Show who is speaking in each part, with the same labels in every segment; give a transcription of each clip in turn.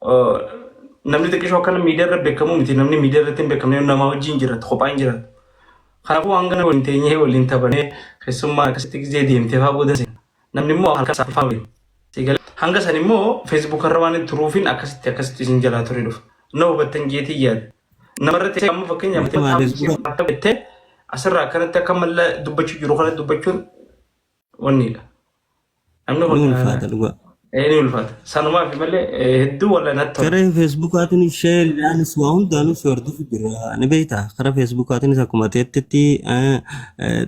Speaker 1: Namni xiqqishoo akkana miidiyaa irra beekamu miti. Namni miidiyaa irratti hin beekamne namaa wajjin jiraatu, kophaa hin jiraatu. Kanaafuu hanga nama waliin teenyee waliin taphanee keessummaa akkasitti gizee deemtee fa'aa booda seena. Namni immoo halkan isaa fa'aa waliin. Siigalee hanga san immoo Facebook irra waan hin turuufin akkasitti akkasitti isin jalaa ture dhufa. Na hubattan jeetii yaada. Namarratti amma fakkeenyaaf akka jettee asirraa akkanatti akka malla dubbachuu jiru kana dubbachuun wanniidha. Namni
Speaker 2: Ni
Speaker 1: kun
Speaker 2: ulfaata dhugaa.
Speaker 1: ni ulfaata. Sanumaaf malee hedduu walla natti tola.
Speaker 2: Karaa feesbuukaatiin sheeriidhaanis waa hundaanuu si hordofu jira ni beektaa. Karaa feesbuukaatiinis akkuma teettetti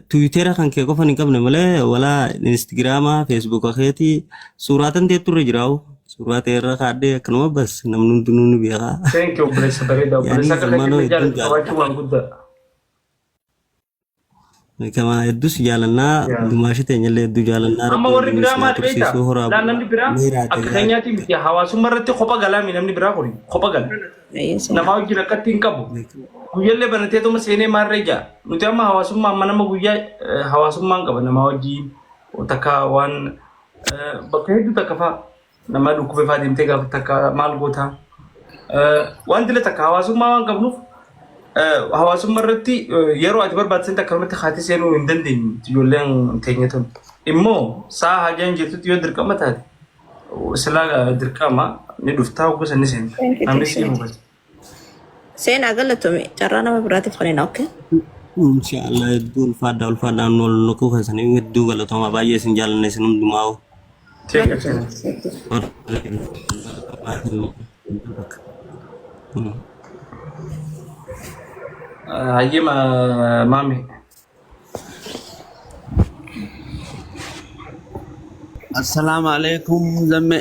Speaker 2: tiwiitera kan kee qofan hin qabne malee walaa inistigraamaa feesbuuka keetii suuraa tan teettu irra jiraa'u. Suuraa ta'e irra kaadhee akkanuma bas namni hundinuu ni beekaa.
Speaker 1: Thank you obboleessa bareedaa
Speaker 2: Yaani
Speaker 1: obboleessa akka
Speaker 2: zammanoo
Speaker 1: keetti
Speaker 2: hedduun
Speaker 1: jaalatu qabaachuu
Speaker 2: jaalladha.
Speaker 1: waan guddaa.
Speaker 2: Kama hedduus jaalannaa dumaashii teenyallee hedduu jaalannaa
Speaker 1: Amma
Speaker 2: rabbi
Speaker 1: warri
Speaker 2: waliin
Speaker 1: biraa
Speaker 2: isin haa
Speaker 1: maal beektaa?
Speaker 2: tursiisuu horaa
Speaker 1: Laal
Speaker 2: bulaa.
Speaker 1: namni biraa
Speaker 2: Meeraa
Speaker 1: akka
Speaker 2: ta'ee
Speaker 1: keenyaatti miti hawaasummaa irratti kopha galaami namni biraa kun kopha gala. Namaa wajjin akkatti hin qabu. Guyyallee banateetuma seenee maarree jaa. Nuti amma hawaasummaa amma nama guyyaa hawaasummaan qaba namaa wajjin takka waan bakka hedduu takka fa'a. Nama dhukkube fa'aa deemtee gaafa takka maal goota. Wanti illee takka hawaasummaa waan qabnuuf hawaasummaa irratti yeroo ati barbaadde akkanumatti haati seenuu hin dandeenyu ijoolleen teenya tun. Immoo sa'a hajaan jirtutti yoo dirqama taate silaa dirqama ni dhuftaa hoggosa ni seenta.
Speaker 3: Thank you,
Speaker 1: Namni si
Speaker 3: Tishee.
Speaker 1: hubata.
Speaker 3: Seenaa galatoomi carraa nama biraatiif kan hin okay.
Speaker 2: Inshaallah hedduu ulfaadha ulfaadha nu ol nuquu keessanii hedduu galatooma baay'ee isin jaalanna isin hundumaa.
Speaker 1: Thank you, seenaa. Hayyee maami.
Speaker 4: Assalamu alaikum zamme.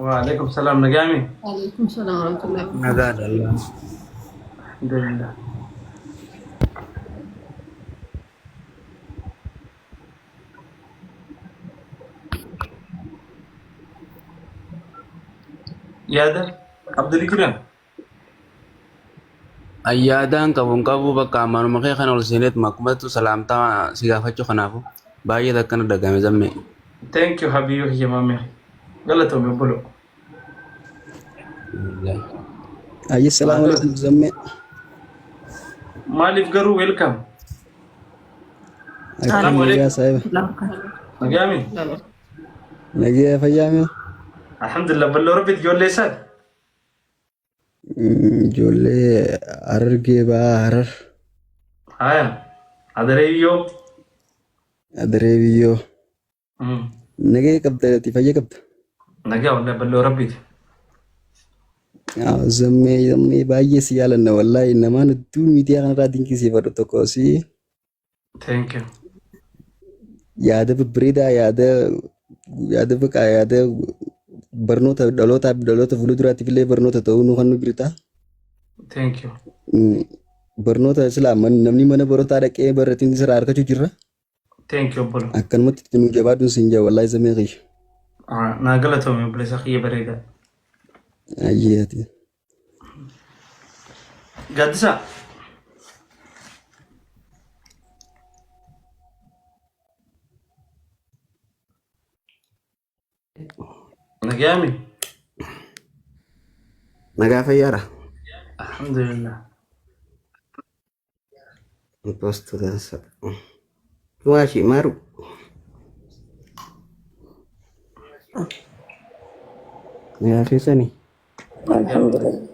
Speaker 1: Waalaikum salaam nagaami.
Speaker 5: Waalaikum salaam warahmatullahi wabarakatuh.
Speaker 4: Nagaadha Allah.
Speaker 1: Alhamdulillah. Yaada Abdul jiraa?
Speaker 4: Ayyaadaan qabu hin qabu bakka ammanuma kee kana ol seeneetuma akkumattu salaamtaa si gaafachuu kanaafu baay'ee takkana dagame zamme.
Speaker 1: Thank you habibi kiyya maamee. Galatoomi obbolo.
Speaker 6: Ayyi salaamu alaikum zammee.
Speaker 1: Maaliif garuu welcome.
Speaker 6: Akkam
Speaker 1: Salaamu
Speaker 6: nagaa
Speaker 1: alaikum.
Speaker 6: saahiba.
Speaker 1: Nagaami.
Speaker 6: Nagaa fayyaame.
Speaker 1: Alhamdulillah balloo rabbiiti ijoollee isaati.
Speaker 6: Ijoollee Harargee ba'aa Harar.
Speaker 1: Haya. Adareeyyoo.
Speaker 6: Adaree biyyoo. Nagaa qabda ati fayya qabda.
Speaker 1: Nagaa wallahi balloo rabbiiti.
Speaker 6: Zammee zammee baay'ee si jaalanna wallaahi namaan hedduu miidiyaa kanarraa dinqisiifadhu tokko si
Speaker 1: Thank you.
Speaker 6: Yaada babbareedaa yaada yaada baqaa yaada barnoota dhalootaaf dhaloota fuulduraatiif illee barnoota ta'uu nu kan nu jirta.
Speaker 1: Thank you.
Speaker 6: Barnoota silaa namni mana barootaa dhaqee barratiin sirraa argachuu jirra.
Speaker 1: Thank you obbolo.
Speaker 6: Akkanumatti itti nu jabaadhuun siin jaa wallaahi zamee kiyya.
Speaker 1: Ah, naa galatoomi obboleessa kiyya bareedaa.
Speaker 6: Ayyee ati.
Speaker 1: Gaaddisaa. Nagayaami.
Speaker 7: Nagaa fayyaadha.
Speaker 1: Alhamdulillah.
Speaker 7: Postu dansa. Waashi maaru. Nagaa keessanii.
Speaker 3: Alhamdulillah.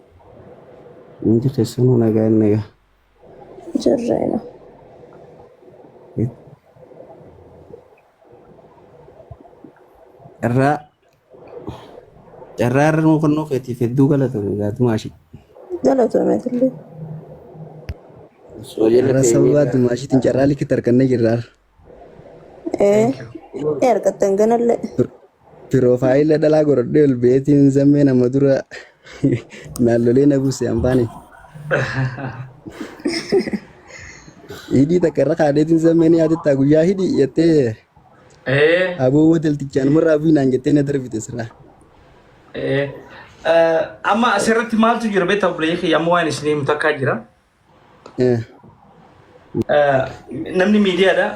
Speaker 7: Hundi keessanuu nagaa nagaa.
Speaker 3: Jirreena.
Speaker 7: Carraa carraa irra nuu kennuu keetiif hedduu galatoomi gaatumaa ishii.
Speaker 3: Galatoomi atillee.
Speaker 7: Osoo jala
Speaker 6: Carraa
Speaker 7: teenyee
Speaker 6: sababa addumaashiitiin carraa likitti argannee jirra.
Speaker 3: Ee
Speaker 1: Thank you.
Speaker 3: ni argattan ganallee.
Speaker 6: Piroofaayila dhalaa godhadhee ol beetiin zammee nama dura naan lolee na buuse hambaane. Hidhii takka irra kaadheetiin zammee ni yaadatta guyyaa hidhii jettee
Speaker 1: Ee.
Speaker 6: aboo wadaltichaan murraa bu'i naan jettee na darbite sirraa.
Speaker 1: Ee. Amma asirratti maaltu jira beektaa obboleeyyi kiyya amma waan isin himu takkaa jira. Namni miidiyaadha.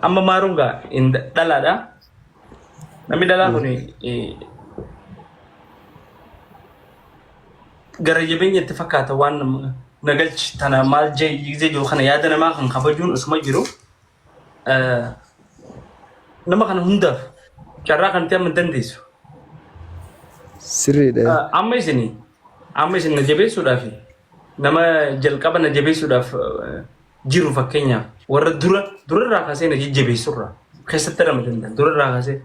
Speaker 1: Amma maaruun gaa hin dhalaadha. Namni dhalaa kun Gara jabeenya itti fakkaata waan na galchi tana maal jee gizee jiru kana yaada namaa kan kabajuun osuma jiru nama kana hundaaf carraa kan ta'e amma dandeessu.
Speaker 6: Sirriidha.
Speaker 1: Amma isin na jabeessuudhaaf, nama jalqaba na jabeessuudhaaf jiru, fakkeenyaaf warra dura durarraa kaasee na jajjabeessurraa keessatti ramadan durarraa kaasee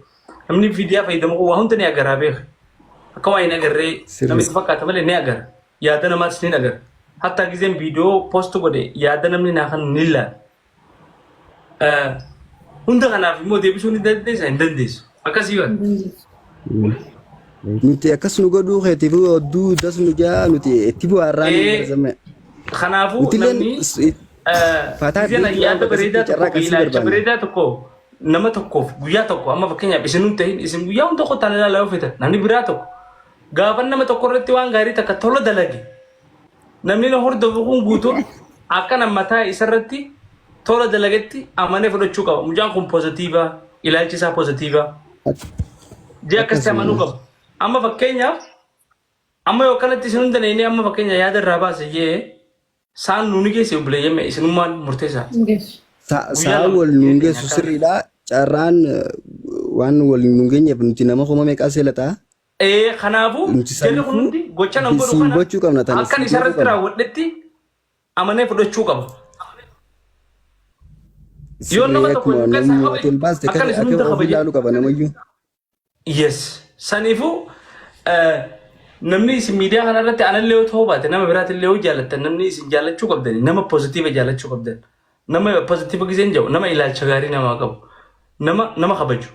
Speaker 1: namni viidiyaa fayyadamu kun waa hunda ni agaraa beeka. Akka waa hin agarree namni itti fakkaata malee ni agara. Yaada namaas ni agara. Hatta gizeen viidiyoo post godhe yaada namni naa kan ni ilaala. Hunda kanaaf immoo deebisuu ni dandeessa, hin dandeessu. Akkasii waan.
Speaker 6: Nuti akkas nu godhuu keetiif odduu das nu jaa nuti itti bu'aarraa ni barzame.
Speaker 1: Kanaafuu
Speaker 6: Nuti
Speaker 1: namni
Speaker 6: fataa
Speaker 1: gizeen
Speaker 6: guutuu
Speaker 1: yaada
Speaker 6: waan
Speaker 1: bareedaa
Speaker 6: akkasitti carraa
Speaker 1: tokko
Speaker 6: akkasii
Speaker 1: ilaalcha
Speaker 6: barbaanna.
Speaker 1: Bareedaa tokko nama tokkoof guyyaa tokko, amma fakkeenyaaf isin hin ta'in, isin guyyaa hunda tokko taan ilaalaa yoo feetan, namni biraa tokko gaafa nama tokko irratti waan gaarii takka tola dalage, namni na hordofu kun guutuun akka nama mataa isarratti tola dalagetti amanee fudhachuu qaba. Mucaan kun positive, ilaalchi isaa positive jee akkasitti amanuu qaba. Amma fakkeenyaaf amma yoo akkanatti isin hunda neenee, amma fakkeenya yaada irraa baase jee saan nuuni geesse, obboleeyyan, isinummaan murteessaa.
Speaker 6: Sa'a
Speaker 1: Guyyaa 2
Speaker 6: wal nuun geessu sirriidha. Carraan waan wal nuun geenyeef nuti nama kuma meeqaa seelataa.
Speaker 1: Kanaafuu
Speaker 6: Nuti
Speaker 1: jarri kun
Speaker 6: saniifuu
Speaker 1: hundi gocha nan godhu
Speaker 6: si
Speaker 1: kana
Speaker 6: hubachuu qabna tana
Speaker 1: akkan
Speaker 6: si
Speaker 1: isa
Speaker 6: beekuu
Speaker 1: irratti
Speaker 6: qabna.
Speaker 1: raawwadhetti amanee fudhachuu qaba. Yoo nama
Speaker 6: Sirrii
Speaker 1: tokko
Speaker 6: akkuma
Speaker 1: keessaa
Speaker 6: namni
Speaker 1: qabe
Speaker 6: ati ol baaste
Speaker 1: akkan isin
Speaker 6: akka
Speaker 1: hunda
Speaker 6: ofii
Speaker 1: kabaje.
Speaker 6: ilaaluu qaba namayyuu.
Speaker 1: Yes. Saniifuu namni isin miidiyaa kana irratti anallee yoo ta'uu baate, nama biraatillee yoo jaallattan, namni isin jaallachuu qabdan nama positive jaallachuu qabdan. Nama positive giseen jedhu nama ilaalcha gaarii namaa qabu. Nama nama kabaju.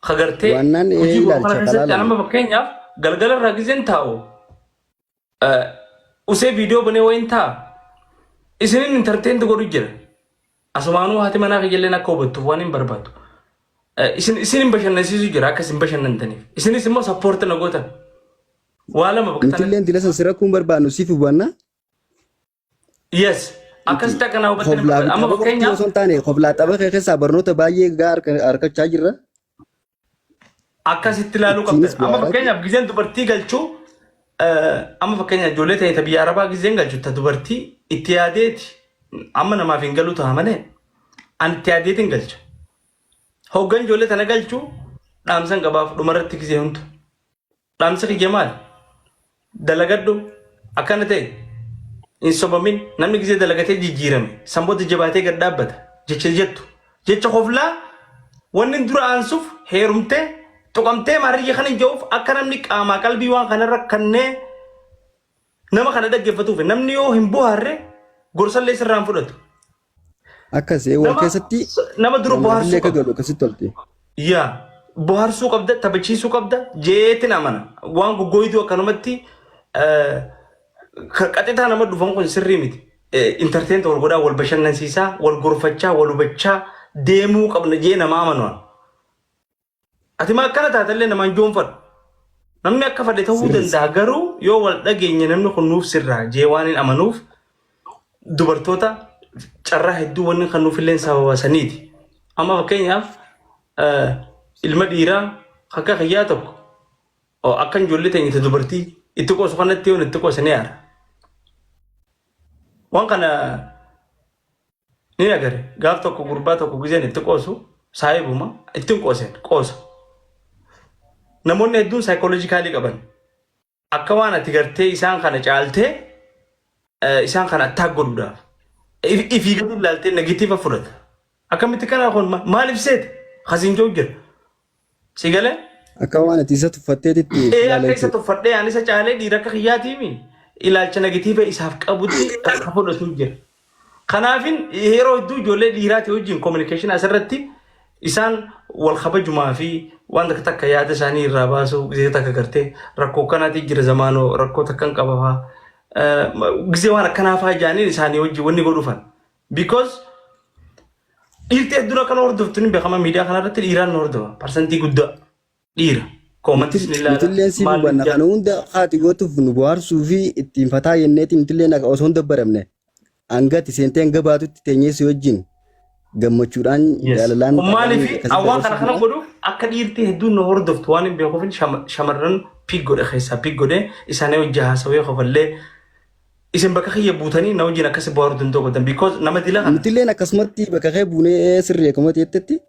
Speaker 1: Kagartee
Speaker 6: Waannaan
Speaker 1: hojii godhu kana
Speaker 6: ilaalcha
Speaker 1: keessatti
Speaker 6: kalaalamu.
Speaker 1: nama fakkeenyaaf galgala irraa giseen taa'u usee viidiyoo banee wayin taa'a. Isinin entertain godhu jira. Asumaanuu haati manaa kiyyalleen akka hubattuuf waan hin barbaadu. Isin hin bashannansiisu jira akka isin bashannantaniif. Isinis immoo support na gootan. Waa lama bakka
Speaker 6: Nuti
Speaker 1: tana.
Speaker 6: illee dila san si rakkuun barbaannu siif hubanna.
Speaker 1: Yes. Akkasitti akka na hubattan hin
Speaker 6: Koblaa
Speaker 1: barbaadu. Amma
Speaker 6: tapha qofti
Speaker 1: fakkeenyaaf
Speaker 6: osoo hin taane koblaa tapha kee keessaa barnoota baay'ee gaa harkachaa jirra.
Speaker 1: Akkasitti ilaaluu qabdan.
Speaker 6: Ittiinis
Speaker 1: Amma
Speaker 6: bu'aaraa
Speaker 1: fakkeenyaaf gizeen dubartii galchuu, amma fakkeenyaaf ijoollee ta'e ta biyya Arabaa gizeen galchu ta dubartii itti yaadeeti, amma namaaf hin galu ta'a malee ani itti yaadeetiin galcha. Hoggan ijoollee tana galchuu dhaamsan qabaaf dhumarratti gizee hundu. Dhaamsi kiyya maali? Dalagadhu, akkana ta'e hin sobamin, namni gizee dalagatee jijjiirame sanboota jabaatee gad dhaabbata jecha jettu. Jecha koflaa wanni dura aansuuf heerumtee tuqamtee maarriyya kan hin jiruuf akka namni qaamaa qalbii waan kanarra kannee nama kana dhaggeeffatuuf, namni yoo hin bohaarre gorsallee sirraan fudhatu.
Speaker 6: Akkas wal
Speaker 1: Nama
Speaker 6: keessatti
Speaker 1: nama dura
Speaker 6: namaafillee
Speaker 1: bohaarsuu
Speaker 6: akka
Speaker 1: qabda.
Speaker 6: galu akkasitti tolti.
Speaker 1: Yaa bohaarsuu qabda, taphachiisuu qabda jeetin amana. Waan goggooytuu akkanumatti qaxitaa nama dhufan kun sirrii miti. Entertain wal godhaa, wal bashannansiisaa, wal gorfachaa, wal hubachaa deemuu qabna jee nama amanu. Ati maa akkana taatellee namaan joonfadhu. Namni akka fadhe ta'uu danda'a, garuu yoo wal dhageenye namni kun nuuf sirraa jee waan hin amanuuf dubartoota carraa hedduu wanni kan nuuf illee sababa saniiti. Amma fakkeenyaaf ilma dhiiraa akka kiyyaa tokko akka ijoollee teenya dubartii itti qoosu kanatti yoon itti qoose ni aara. Waan kana ni agare, gaaf tokko gurbaa tokko gizeen itti qoosu, saayibuma ittiin qooseen qoosa. Namoonni hedduun psychologically qaban akka waan ati gartee isaan kana caaltee isaan kana attack godhuudhaaf ifii gadi ilaaltee negative fudhata. Akkamitti kana kun maaliif seete? Kasiin jiru jira. Si galee?
Speaker 6: Akka waan ati isa tuffatteetitti
Speaker 1: Ee,
Speaker 6: ilaala
Speaker 1: akka isa
Speaker 6: jechuudha.
Speaker 1: tuffadhee ani isa caalee dhiira akka kiyyaatiimi ilaalcha negative isaaf qabutti akka fudhatu jira. Kanaafin yeroo hedduu ijoollee dhiiraati wajjin communication asirratti isaan wal kabajumaa fi waan takka takka yaada isaanii irraa baasuu, gisee takka gartee rakkoo akkanaati jira, zamaanoo rakkoo takka hin qaba faa gisee waan akkanaa faa jaaniin isaanii wajjin wanni godhufan. Because dhiirti hedduun akkana hordoftu ni beekama, miidiyaa kanarratti dhiiraan nu hordofa, parsantii guddaa dhiira. Commentis ni ilaala.
Speaker 6: Nutilleen si
Speaker 1: Maal
Speaker 6: hubanna
Speaker 1: jaa-
Speaker 6: kana hunda haati gootuuf nu bohaarsuu fi ittiin fataa jenneeti nutilleen akka osoo hin dabbaramne hanga ati seentee hanga baatutti teenyee si wajjin gammachuudhaan jaalalaan
Speaker 1: Kun maaliif
Speaker 6: akkasitti
Speaker 1: awwaan kana
Speaker 6: dabarsuu
Speaker 1: kana godhu akka dhiirti hedduun nu hordoftu waan hin beekuuf shamarran Pick godhe keessaa pick godhe isaanii wajji haasawee kofallee isin bakka kiyya buutanii na wajjin akkasi bohaaruu danda'u qabdan because nama dila kana.
Speaker 6: Nutilleen akkasumatti bakka kee buunee sirrii akkuma jettetti.